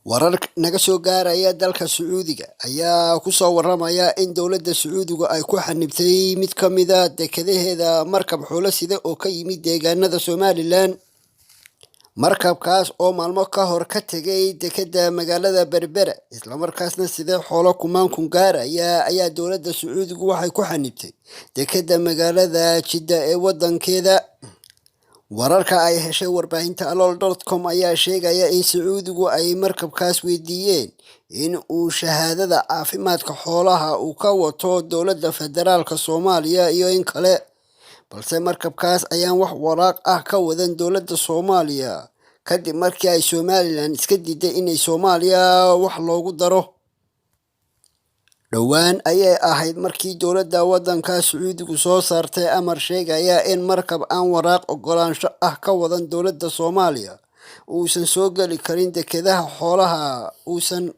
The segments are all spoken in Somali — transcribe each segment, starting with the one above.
Warar naga soo gaaraya dalka Sacuudiga ayaa kusoo waramaya in dowladda Sacuudigu ay ku xanibtay mid ka mid a dekedaheeda markab xoolo sida oo ka yimid deegaanada Somalilan. Markabkaas oo maalmo ka hor ka tegay dekeda magaalada Berbera, islamarkaasna sidee xoolo kumaankun gaaraya, ayaa dowladda Sacuudigu waxay ku xanibtay dekeda magaalada Jidda ee wadankeeda. Wararka ay heshay warbaahinta alool.com ayaa sheegaya in Sacuudigu ay markabkaas weydiiyeen in uu shahaadada caafimaadka xoolaha uu ka wato dowladda federaalka Soomaaliya iyo in kale, balse markabkaas ayaan wax waraaq ah ka wadan dowladda Soomaaliya, kadib markii ay Somalilan iska diiday inay Soomaaliya wax loogu daro. Dhowaan ayay ahayd markii dowladda waddanka Sacuudigu soo saartay amar sheegaya in markab aan waraaq ogolaansho ah ka wadan dowladda Soomaaliya uusan soo geli karin dekedaha xoolaha uusan.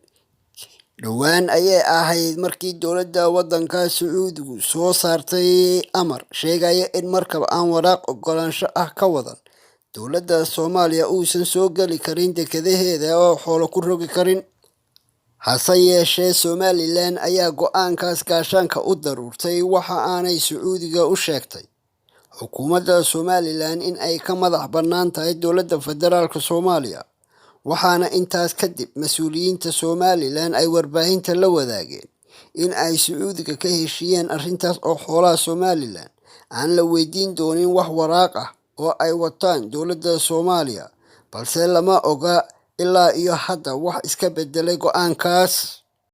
Dhowaan ayay ahayd markii dowladda waddanka Sacuudigu soo saartay amar sheegaya in markab aan waraaq ogolaansho ah ka wadan dowladda Soomaaliya uusan soo geli karin dekedaheeda oo xoolo ku rogi karin. Hase yeeshee, Somalilan ayaa go'aankaas gaashaanka u daruurtay, waxa aanay Sacuudiga u sheegtay xukuumadda Somalilan in ay ka madax bannaan tahay dowladda federaalka Soomaaliya, waxaana intaas kadib mas-uuliyiinta Somalilan ay warbaahinta la wadaageen in ay Sacuudiga ka heshiiyeen arrintaas oo xoolaha Somalilan aan la weydiin doonin wax waraaq ah oo ay wataan dowladda Soomaaliya, balse lama oga ilaa iyo hadda wax iska beddelay go'aankaas.